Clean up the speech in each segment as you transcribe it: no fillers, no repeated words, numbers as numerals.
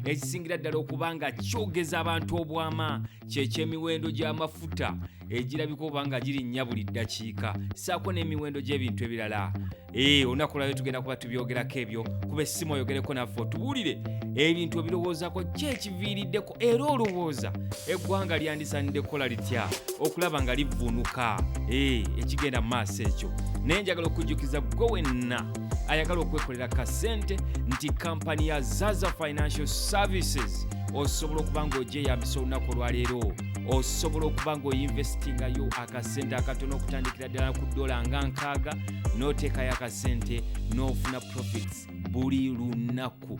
Ekisingira ddala okuba nga kyogeza abantu obwama kyeky'emiwendo gy'amafuta egirabika oba nga girinnya buli ddakiika, ssaako n'emiwendo gy'ebintu ebirala. Ee, olunaku lwaleero tugenda kuba tubyogerako ebyo. Kuba essimu oyogereko naffe, otubuulire ebintu obirowoozako ki ekiviiriddeko, era olowooza eggwanga lyandisaanidde kukola litya okulaba nga livvuunuka ekigenda mu maaso ekyo. Naye njagala okujjukiza gwe wenna ayagala okwekolera kasente nti kampani ya Zaza Financial Services osobola okuba ng'ogyeyambisa olunaku olwaleero. Osobola okuba ng'oyinvestingayo akasente akatono okutandikira ddala ku dola nga 60, n'oteekayo akasente n'ofuna profits buli lunaku.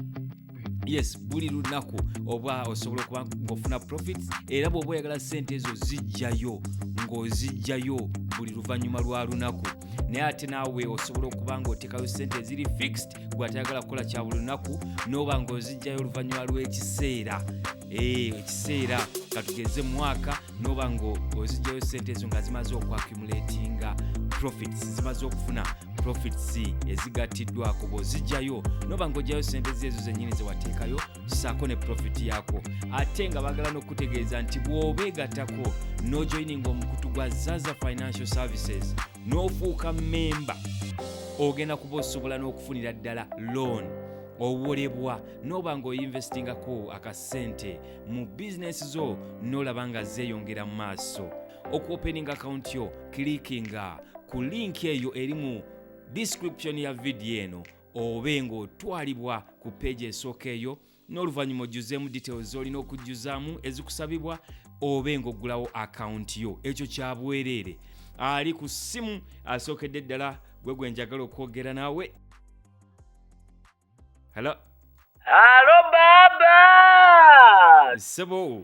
Yes, buli lunaku oba osobola okuba ng'ofuna profits, era bw'oba oyagala sente ezo zijjayo ng'ozijjayo buli luvannyuma lwa lunaku. Naye ate naawe osobola okuba ng'oteekayo sente eziri fixed, gwe atayagala kukola kya buli lunaku, n'oba ng'ozijjayo oluvannyuma lw'ekiseera, ekiseera katugeze mwaka, n'oba ng'ozijjayo sente ezo nga zimaze okwaccumulatinga profits, zimaze okufuna profits ezigattiddwako. Bw'ozijjayo n'oba ng'ojjayo sente ze ezo zennyini zewateekayo ssaako ne profit yaako. Ate nga baagala n'okutegeeza nti bw'obeegattako n'ojoininga omukutu gwa Zaza Financial Services n'ofuuka memba, ogenda kuba osobola n'okufunira ddala loan, owolebwa n'oba ng'oyinvestingako akasente mu bizinesi zo n'olaba nga zeeyongera mu maaso. Okuopeninga akawunti yo, clickinga ku link eyo eri mu description ya vidiyo eno, obe ng'otwalibwa ku page esooka eyo, n'oluvannyuma ojjuzeemu details z'olina okujjuzaamu ezikusabibwa, obe ng'oggulawo akawunti yo. Ekyo kya bwereere. Ali ku ssimu asookedde ddala gwe gwe njagala okwogera naawe. Hello. Hello baba. Ssebo,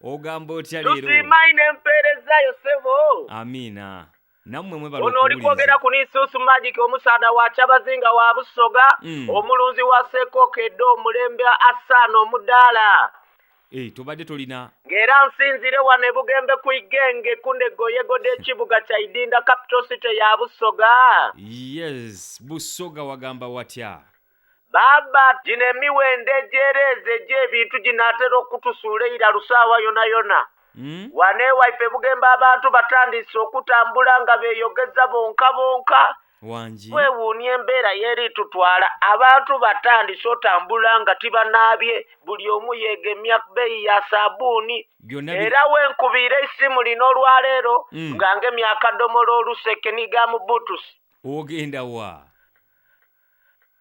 ogamba otya leero? Tusiima ino empeerezayo, ssebo. Amiina, nammwe mwebala. Ono oli kwogera ku Nisuusu Magic, omusaada wa Kyabazinga wa Busoga, omulunzi wa Sekokedde, omulembe asaana omudaala. Eh, tobadde tolina. Ng'era nsinzire wano e Bugembe ku Igenge kundegoyegoda ekibuga kya Idinda, capital city ya Busoga. Yes, Busoga wagamba watya? Baba, gino emiwendo egyereeza egy'ebintu ginaatera okutusuula eira lusaawa yona yona. Wano ewaife Bugembe abantu batandise okutambula nga beeyogeza bonka bonka. Wangi. Weewuunya embeera yeeritutwala, abantu batandise otambula nga tibanaabye, buli omu yeegemya bbeeyi ya saabuuni. Byonna Era wenkubiira essimu lino olwaleero nga ngemya akadomola oluseke niga mu butusi. Ogenda wa?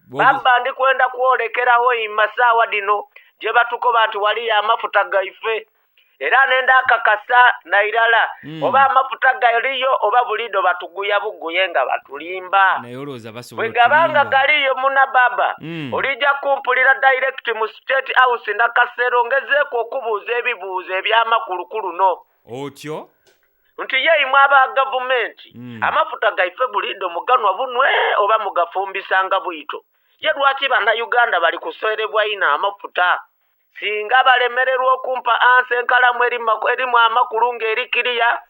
Baba, ndi kwenda kwolekeraho ima saawa dino gye batukoba nti waliyo amafuta gaife, era nenda akakasa nairala oba amafuta galiyo oba bulido batuguya buguye nga batulimba. Naye olowooza basobola Bwe gabanga otulimba? galiyo muna baba, olijja kumpulira direct mu State House Nakasero, ngezeeko okubuuza ebibuuzo ebyamakulu ku luno Otyo. Nti ye imwe aba gavumenti, amafuta gaife bulido muganwa bunwe oba mugafumbisanga bwito? Ye lwaki Bannayuganda bali kuseerebwa ino amafuta? Singa balemererwa okumpa answer enkalamu erimu amakulu ng'eri kiriya,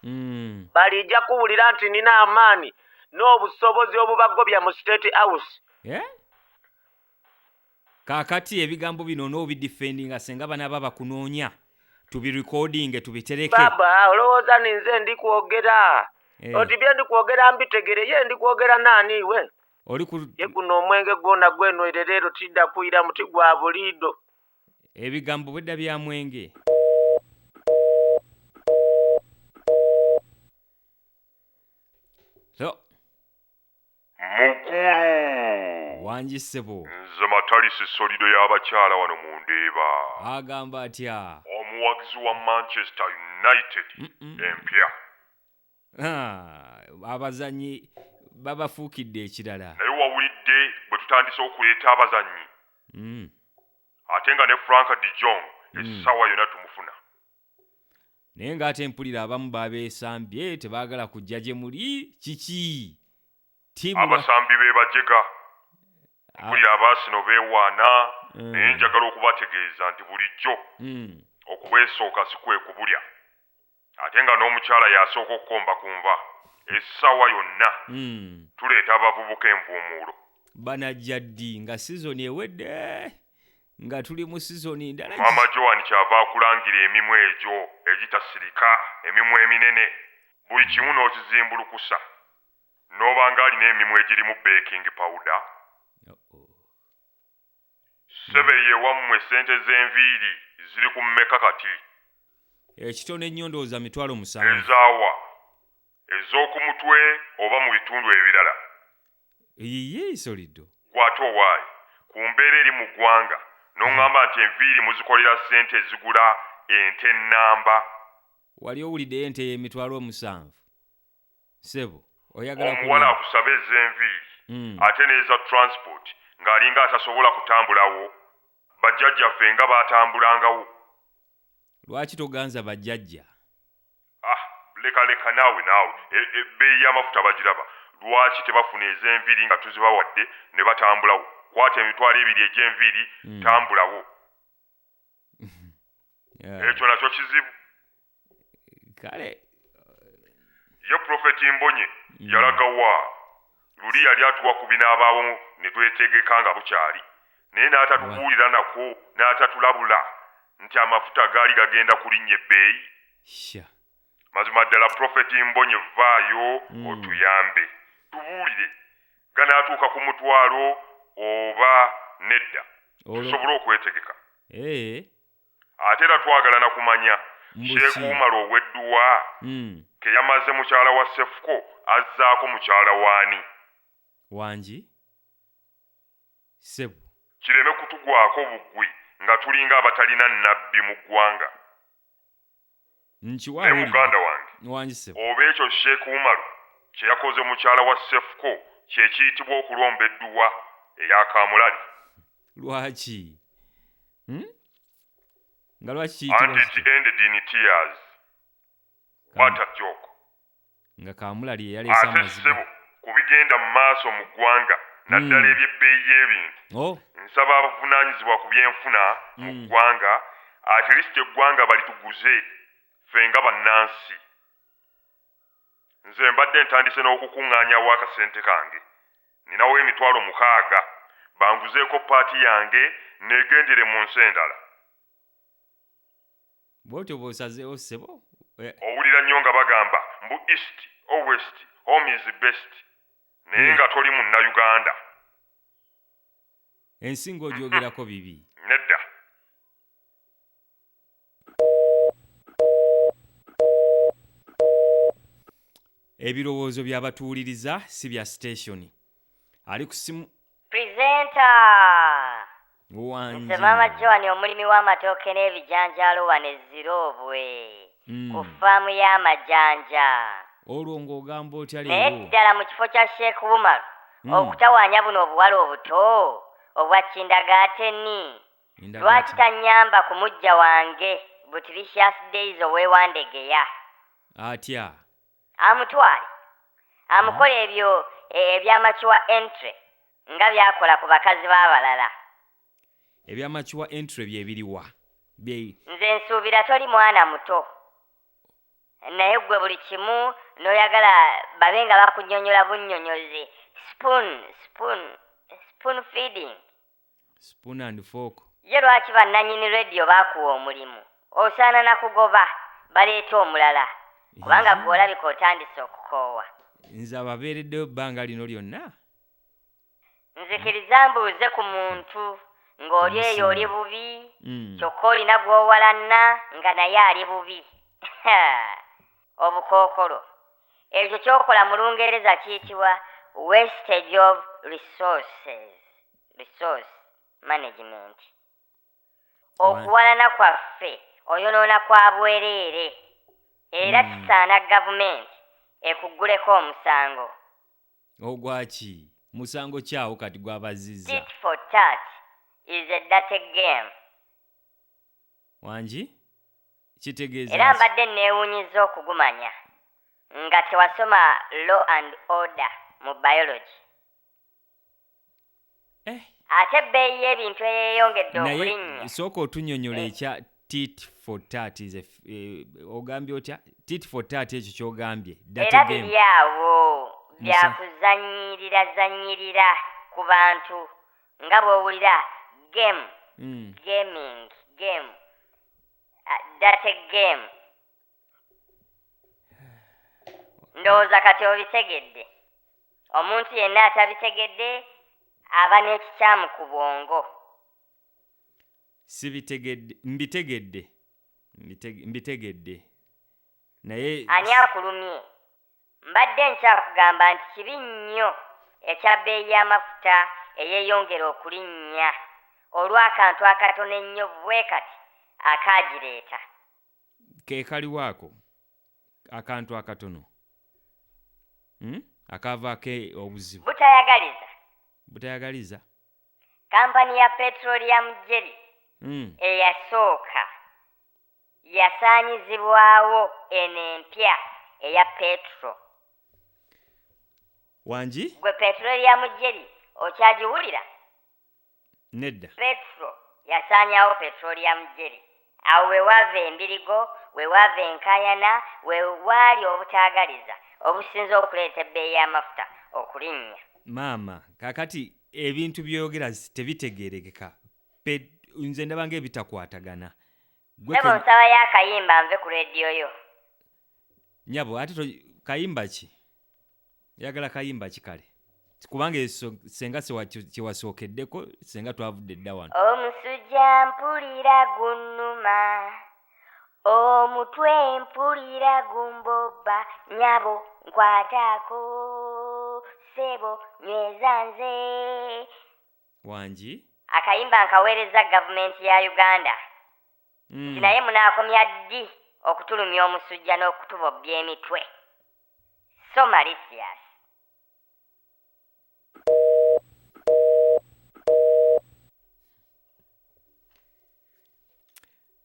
balijja kuwulira nti nina amaanyi n'obusobozi obubagobya mu State House. Eh? Kaakati ebigambo bino n'obidefendinga senga banaaba bakunoonya, tubirekodinge tubitereke. Baba, olowooza ninze ndi kwogera? Eh. Oti bye ndi kwogera mbitegere, ye ndi kwogera naani iwe? Oli ku Ye guno omwenge gwona gwenwere leero tidda kwira muti gwa buliido. Ebigambo bwedda bya mwenge. So Mukulu. Wangi ssebo. Nze Matalisi Solido y'abakyala wano mu Ndeeba. Agamba atya? Omuwagizi wa Manchester United empya. Ah, abazanyi babafuukidde ekirala. Naye wawulidde bwe tutandise okuleeta abazannyi? Ate nga ne Frank de Jong essaawa yonna tumufuna. Naye ng'ate mpulira abamu babeesambye, tebaagala kujja gye muli. Kiki ttiimu Abasambi be bajega. Mpulira abaasino beewaana, naye njagala okubategeeza nti bulijjo okubwesooka si kwe kubulya, ate nga n'omukyala y'asooka okukomba ku nva. Essaawa yonna tuleeta abavubuka envuumuulo. Banajja ddi nga sizoni ewedde? Nga tuli mu sizoni ndala. Maama Joan kyava akulangira emimwa egyo egitasirika, emimwa eminene, buli kimu n'okizimbulukusa. N'oba ng'alina emimwa egirimu baking powder. Ssebe ye wammwe ssente z'enviiri ziri ku mmeka kati? Ekitono ennyo ndowooza 70,000. Ezaawa? Ez'oku mutwe oba mu bitundu ebirala? Yiye Solido. Ggwe ate owaaye ku mbeera eri mu ggwanga n'oŋŋamba nti enviiri muzikolera ssente ezigula ente ennamba. Wali owuliddeyo ente y'emitwalo 7? Ssebo oyagala Omuwala kulimba. akusaba ez'enviiri ate n'eza transport ng'alinga atasobola kutambulawo. Bajjajjaffe nga baatambulangawo. Lwaki toganza bajjajja? Ah, leka leka naawe naawe ebbeeyi y'amafuta bagiraba. Lwaki tebafuna ez'enviiri nga tuzibawadde ne batambulawo? Kwata 20,000 egy'enviiri, tambulawo. Ekyo nakyo kizibu. Kale. Ye Pulofeti Mbonye yalaga wa? Luli yali atuwa ku binaabaawo ne twetegeka nga bukyali. Naye n'atatubuulira nako, n'atatulabula nti amafuta gaali gagenda kulinnya ebbeeyi. Sha. Mazima ddala Pulofeti Mbonye vaayo otuyambe. Tubuulire ganaatuuka ku 100,000 oba nedda. Tusobole okwetegeka. Ate era twagala na kumanya Mbu Sheikh ki? Umar ow'edduwa ke yamaze mukyala wa Sefuko azzaako mukyala waani? Wangi? Ssebo. Kireme kutugwako bugwi nga tulinga abatalina nnabbi mu ggwanga. Nkiwa Naye awulidde. muganda wange, Wangi ssebo. oba ekyo Sheikh Umar kye yakoze mukyala wa Sefuko kye kiyitibwa okulomba edduwa eya Kaamulali. Lwaki? Nga lwaki kiyitibwa And it kityo? ended in tears. What a joke. Nga Kaamulali ye yaleese Ate amaziga. ssebo ku bigenda mu maaso mu ggwanga naddala eby'ebbeeyi y'ebintu. Oh. Nsaba abavunaanyizibwa ku byenfuna mu ggwanga at least eggwanga balituguze ffe nga bannansi. Nze mbadde ntandise n'okukuŋŋaanyawo akasente kange. Ninawo 60,000 banguzeeko paati yange neegendere mu nsi endala. Bw'otyo bw'osazeewo ssebo? Owulira nnyo nga bagamba mbu east or west, home is best. Naye nga toli munnayuganda. Ensi ng'ogyogerako bibi. Nedda. Ebirowoozo by'abatuwuliriza si bya station. Ali ku ssimu. Presenter. Wangi. Nze Maama Joan omulimi w'amatooke n'ebijanjaalo wano e Ziroobwe ku ffaamu y'amajanja. Olwo ng'ogamba otya Naye leero? ddala mu kifo kya Sheikh Umar okutawaanya buno obuwala obuto obwa kindagaateni, lwaki tannyamba ku muggya wange Butiricious Days ow'ewandegeya? Atya? Amutwale amukole ebyo ebyamakiwa entry nga by'akola ku bakazi b'abalala. Ebyamakiwa entry bye biriwa? Nze nsuubira toli mwana muto. Naye ggwe buli kimu n'oyagala babe nga bakunnyonnyola bunnyonnyozi. Spoon, spoon, spoon feeding. Spoon and fork. Ye lwaki bannannyini rediyo baakuwa omulimu? Osaana na kugoba, baleete omulala. Kubanga ggwe olabika otandise okukoowa. Nze ababeereddeyo ebbanga lino lyonna? Nzikiriza mbuuze ku muntu ng'oli eyo oli bubi, kyokka olina gw'owalanna nga naye ali bubi. Obukookolo. Ekyo ky'okola mu Lungereza kiyitibwa wastage of resources. Resource management. Okuwalana kwaffe oyonoona kwa bwereere. Era kisaana gavumenti ekugguleko omusango. Ogwaki? Musango ki awo kati gw'abazizza? Tit for tat is a dirty game. Wangi? Kitegeeza Era ki? mbadde neewuunyizza okugumanya nga tewasoma law and order mu biology. Ate ebbeeyi y'ebintu eyeeyongedde Naye okulinnya. sooka otunnyonnyola ekya tit for tat is a ogambye otya? Tit for tat ekyo ky'ogambye. Dirty Era game. biri awo byakuzannyirira zannyirira ku bantu nga bw'owulira game Gaming game, dirty game. Ndowooza kati obitegedde. Omuntu yenna atabitegedde aba n'ekikyamu ku bwongo. Sibitegedde, mbitegedde. Mbitegedde. Naye ani akulumye? Mbadde nkyakugamba nti kibi nnyo ekya bbeeyi y'amafuta eyeeyongera okulinnya olw'akantu akatono ennyo bwe kati akaagireeta. Ke kaliwo ako akantu akatono akaavaako obuzibu. Butayagaliza. Butayagaliza. Kampani ya petroleum jelly eyasooka yasaanyizibwawo eno empya eya petro. Wangi? Gwe petroleum jelly okyagiwulira? Nedda. Petro yasaanyawo petroleum jelly. Awo we waava embirigo, we waava enkaayana, we waali obutaagaliza obusinza okuleeta ebbeeyi y'amafuta okulinnya. Maama, kaakati ebintu by'oyogera tebitegeerekeka. Nze ndaba ng'ebitakwatagana. Ssebo nsabayo akayimba nve ku leediyo yo. Nnyabo, ate kayimba ki? Oyagala kayimba ki kale? Kubanga senga kye wasookeddeko, senga twavudde dda wano. Omusujja mpulira gunnuma, omutwe mpulira gumbobba, nnyabo nkwataako, ssebo nyweza nze. Wangi? Akayimba nkaweereza gavumenti ya Uganda. Nti naye munaakomya ddi okutulumya omusujja n'okutubobbya emitwe? So malicious.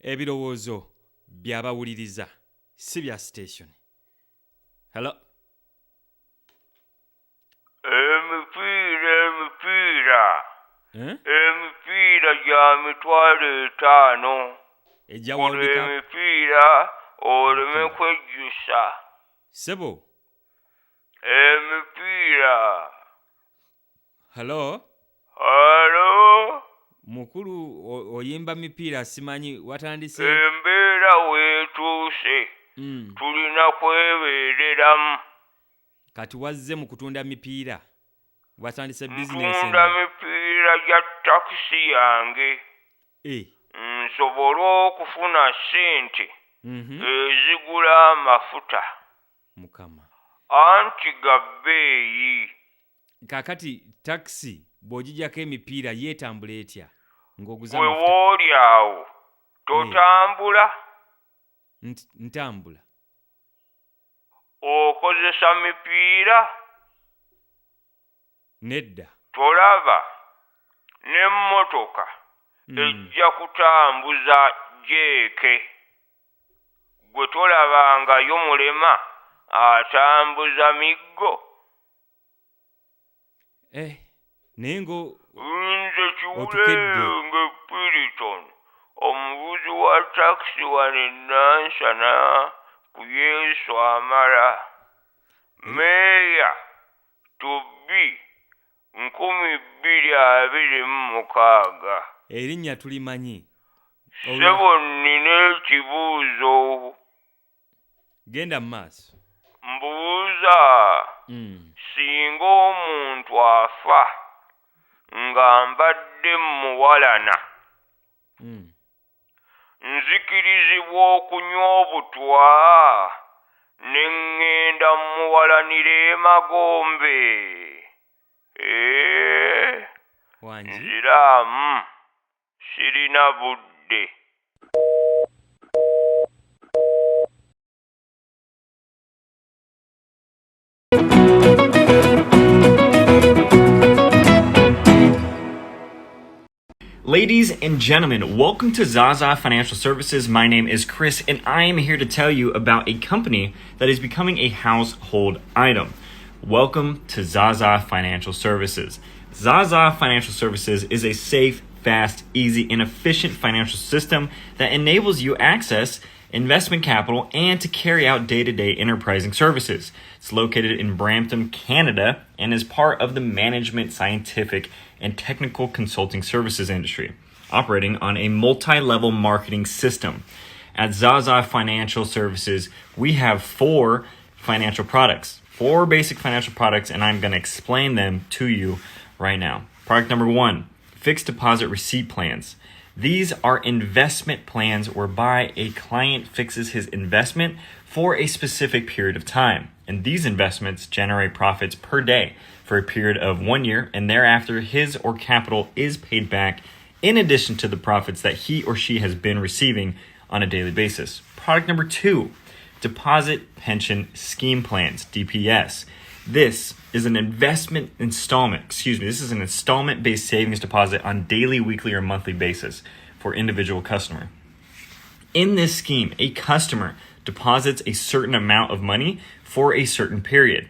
Ebirowoozo by'abawuliriza si bya station. Hello? Emipiira. Emipiira gya 500,000. Ejja World Cup. Emipiira oleme kwejjusa. Ssebo. Emipiira. Hello? Hello? Mukulu oyimba mipiira simanyi watandise. Embeera weetuuse. Tulina kwebeereramu. Kati wazze mu kutunda mipiira. Watandise bizinesi. Ntunda mipiira gya takisi yange. Nsobole okufuna ssente ezigula amafuta. Mukama. Anti ga bbeeyi. Kaakati takisi bw'ogijjako emipiira yeetambula etya ng'oguza amafuta? Gwe wooli awo totambula? Ntambula. Okozesa mipiira? Nedda. Tolaba n'emmotoka ejja kutambuza jeeke. Gwe tolabangayo mulema atambuza miggo. Naye ngo nze Kiwulenge Piriton, omuvuzi wa takisi wano e Nansana ku Yesu amala. Meeya Tubbi 2026. Erinnya tulimanyi. Ssebo nnina ekibuuzo. Genda mu maaso. Mbuuza singa omuntu afa nga mbadde muwalana, nzikirizibwa okunywa obutwa ne ŋŋenda muwalanira emagombe? Nziraamu, sirina budde. Ladies and gentlemen, welcome to Zaza Financial Services. My name is Chris, and I am here to tell you about a company that is becoming a household item. Welcome to Zaza Financial Services. Zaza Financial Services is a safe, fast, easy, and efficient financial system that enables you access investment capital and to carry out day-to-day enterprising services. It's located in Brampton, Canada, and is part of the management, scientific, and technical consulting services industry. operating on a multi-level marketing system. At Zaza Financial Services, we have 4 financial products, 4 basic financial products, and I'm going to explain them to you right now. Product number 1, fixed deposit receipt plans. These are investment plans whereby a client fixes his investment for a specific period of time. And these investments generate profits per day for a period of 1 year, and thereafter his or capital is paid back in addition to the profits that he or she has been receiving on a daily basis. Product number 2, deposit pension scheme plans, DPS. This is an investment installment, this is an installment-based savings deposit on daily, weekly, or monthly basis for individual customer. In this scheme, a customer deposits a certain amount of money for a certain period,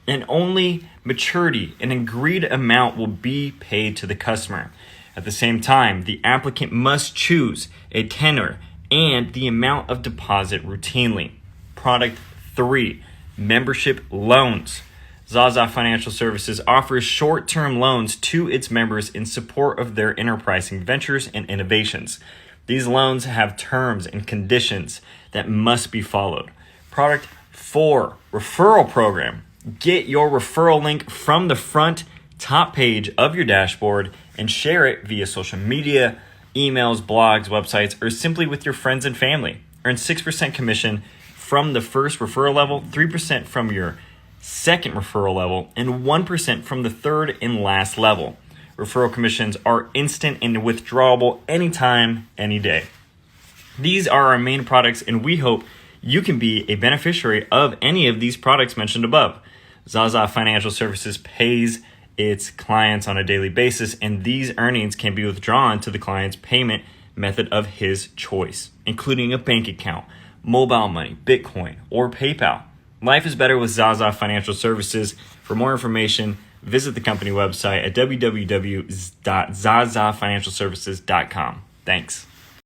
and only maturity, an agreed amount, will be paid to the customer. At the same time, the applicant must choose a tenor and the amount of deposit routinely. Product 3, membership loans. Zaza Financial Services offers short-term loans to its members in support of their enterprising ventures and innovations. These loans have terms and conditions that must be followed. Product 4, referral program. Get your referral link from the front top page of your dashboard and share it via social media, emails, blogs, websites, or simply with your friends and family. Earn 6% commission from the first referral level, 3% from your second referral level, and 1% from the third and last level. Referral commissions are instant and withdrawable anytime, any day. These are our main products, and we hope you can be a beneficiary of any of these products mentioned above. Zaza Financial Services pays its clients on a daily basis, and these earnings can be withdrawn to the client's payment method of his choice, including a bank account, mobile money, Bitcoin, or PayPal. Life is better with Zaza Financial Services. For more information, visit the company website at www.zazafinancialservices.com. Thanks.